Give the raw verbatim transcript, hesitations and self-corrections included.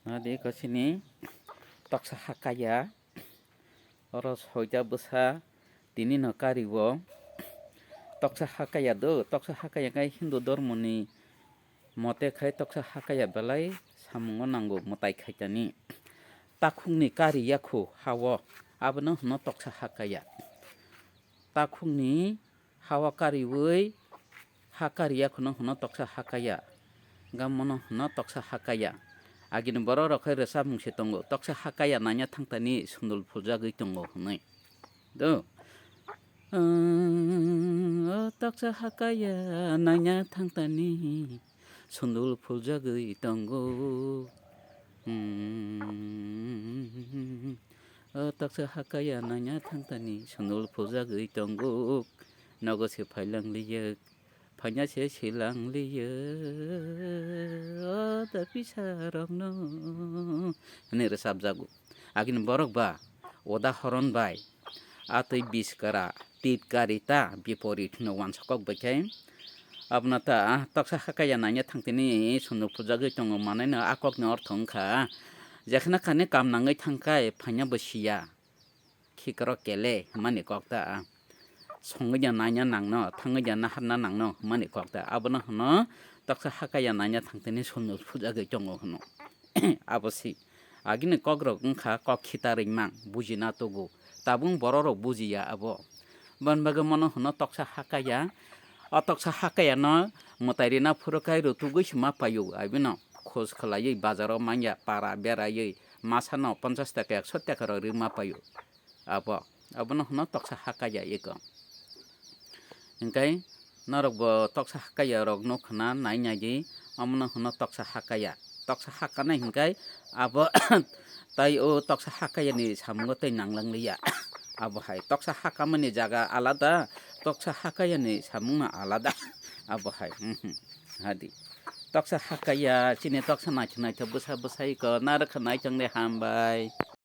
Nadi kosini toksa hakaya. Oro soita bwsa tini no kari o. Toksa hakaya do, toksa hakaya khe Hindu dormoni mote khai toksa hakaya belai samungo nango mwtai khaitani. Takhukni kari yakhu hao, abono hwno toksa hakaya. Takhukni hao kariwi ha kari yakhuno hwno toksa hakaya. Gamono hwno toksa hakaya. Agini borok rok khai rwchapmung se tongo, toksa hakaya nanya thangtani sundul phuljagwi tongo hwnwi. Do. O toksa hakaya nanya thangtani sundul phuljagwi tongo. Hmm. O toksa hakaya nanya thangtani sundul phuljagwi tongo. Nogo se phailang liya, phaina se silang liya. O da pisa rokno hwnwi rwchapjago. Agini borok ba udahoron bai atwi biskara titkarita biporit hwnwi wansukok bai khe. Abono ta toksa hakaya nanya thangtini sunduk phuljagwi tongo manwi no a kokni ortho wngkha. Jekhna kani kam nangwi thangkhai phaina bo siya. Khikrok kele hwnmani kok ta. Songwi ya nanya nangno, thangwi ya naharna nangno hwnmani kok ta. Abono hwno toksa hakaya nanya thangtini sunduk phuljagwi tongo hwno. Abo si. Agini kokrok wngkha kok khitarwi mang, bujina tugu. Tabuk bororok bujiya abo. Boni bagwi mono hwno toksa hakaya. O toksa hakayano mwtai rina phuru khe rutugwi se ma paio. Abino khoj khwlaiwi bazaro manya para beraiwi masano ponchas taka ekso taka rok rwi ma paio. Abo, abono hwno toksa hakaya eko. Hingkai norok bo toksa hakaya rok nuk khna nai nai di, omono hwno toksa hakaya. Toksa hakanai hingkai abo tai o toksa hakaya ni samungo tei nanglang liya. Abo hai toksa hakamani jaga alada, toksa hakaya ni samung no alada. Abo hai, hmm, hmm, hadi. Toksa hakaya, chini toksa naithok naithok bwsa bwsai ko, narwkha naithok de hambai.